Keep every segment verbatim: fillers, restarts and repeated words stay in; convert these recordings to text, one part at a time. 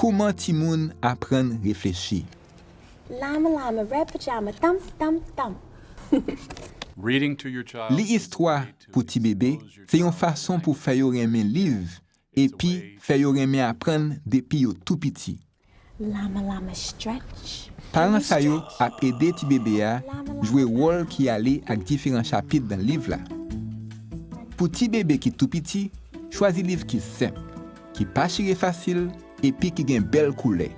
Kouman timoun aprann reflechi? Llama llama, red pajama, thump, thump, thump. Reading to your child Li istwa pou ti bebe se yon fason pou fè yo renmen liv epi fè yo renmen aprann depi yo tou piti. Llama llama, stretch. Paran sa yo ap ede ti bebe a jwe wòl ki ale ak diferan chapit nan liv la. Pou ti bebe ki tou piti, chwazi liv ki senp, ki pa chire fasil epi ki gen bèl koulè.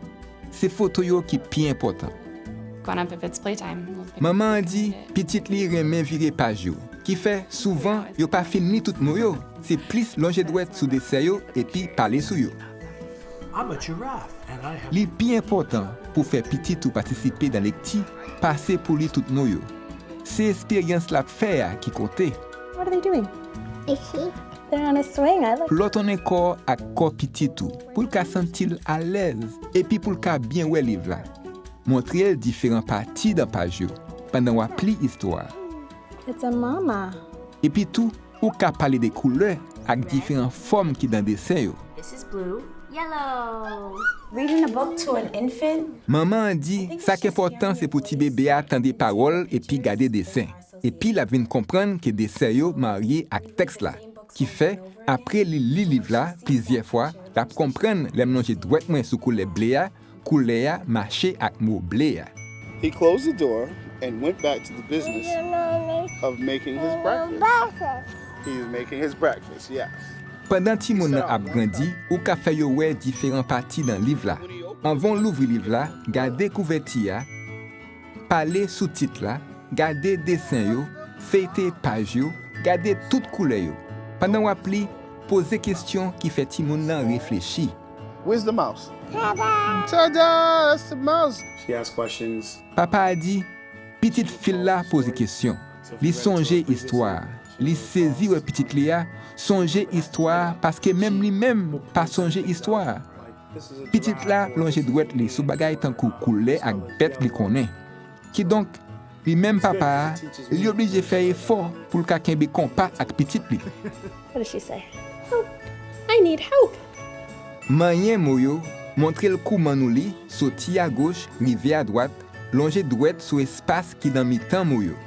Se foto yo ki pi enpòtan. Going up if it's playtime. We'll pick Manman an di pitit li renmen vire paj yo, ki fè souvan yo pa fin li tout mo yo. Se plis lonje dwèt sou desen yo epi pale sou yo. I'm a giraffe, and I have Li pi enpòtan pou fè pitit ou patisipe nan lekti pase pou li tout mo yo. Se esperyans l ap fè a ki konte. What are they doing? Ici. They're on a swing. I like. Plòtonnen kò ak kò pitit ou pou l ka santi l alèz epi pou l ka byen wè liv la. Montre l diferan pati nan paj yo pandan w ap li istwa a. It's a mama. Epi tou, ou ka pale de koulè ak diferan fòm ki nan desen yo. This is blue, yellow. Reading a book to an infant. Manman an di sa k enpòtan se pou ti bebe a tande pawòl epi gade desen. Epi l ap vin konprann ke desen yo marye ak tèks la. Ki fè, apre li li liv la plizyè fwa, l ap konprann lè m lonje dwèt mwen sou koulè ble a, koulè a mache ak mo ble a. He closed the door and went back to the business of making his breakfast. He's making his breakfast, yes. Pandan timoun nan ap grandi, ou ka fè yo wè diferan pati nan liv la. Anvan w louvri liv la, gade kouvèti a, pale sou tit la, gade desen yo, feyte paj yo, gade tout koulè yo. Pandan w ap li, poze kesyon ki fè timoun nan reflechi. Where's the mouse? Ta-da! That's the mouse. She asked questions. Papa a di, pitit fi l la poze kesyon. Li sonje istwa a. Li sezi wè pitit li a sonje istwa a paske menm li menm pa sonje istwa a. Pitit la lonje dwèt li sou bagay tankou koulè ak bèt li konnen. Kidonk, li menm papa a, li oblije fè efò pou l ka kenbe konpa ak pitit li. What does she say? Help. I need help. Manyen mo yo montre l kouman nou li, soti agoch, rive adwat, lonje dwèt sou espas ki nan mitan mo yo.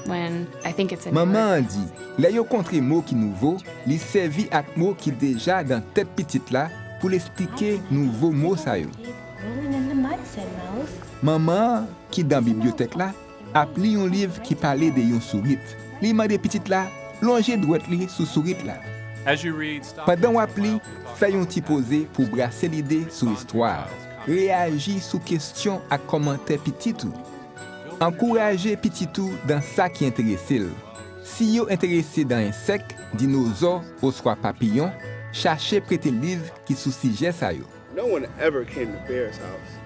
When I think it's a new Manman word. An di, lè yo kontre mo ki nouvo, li sèvi ak mo ki deja nan tèt pitit la pou l esplike nouvo mo sa yo. Rolling in the mud, said Mouse. Manman an, ki nan bibliyotèk la, ap li yon liv ki pale de yon sourit. Li mande pitit la lonje dwèt li sou sourit la. As you read, stop Pandan w once ap in a li, while to talk fè yon about ti that. poze pou brase lide sou istwa a. Reyaji sou kesyon ak kòmantè pitit ou. Ankouraje pitit ou nan sa ki enterese l. Si yo enterese nan ensèk, dinozò oswa papiyon, chache prete liv ki sou sijè sa yo. No one ever came to Bear's house.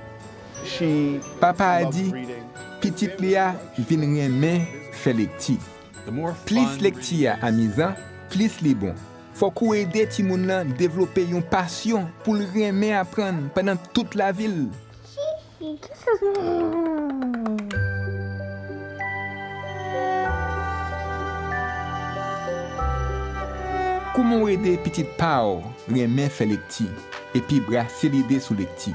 She Papa a loved di, reading. pitit li a vin renmen fè lekti. The more Plis fun lekti a reading is, amizan, plis li bon. Fòk ou ede timoun nan devlope yon pasyon pou l renmen aprann pandan tout lavi l. This is. Kouman w ede pitit pa w renmen fè lekti epi brase lide sou lekti?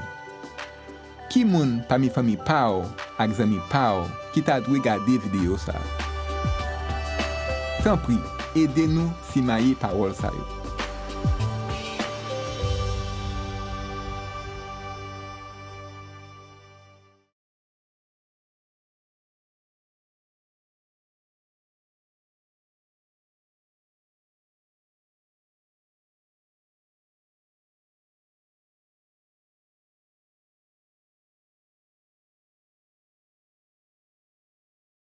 Ki moun pami fanmi pa w ak zanmi pa w ki ta dwe gade videyo sa a? Tanpri, ede nou simaye pawòl sa yo.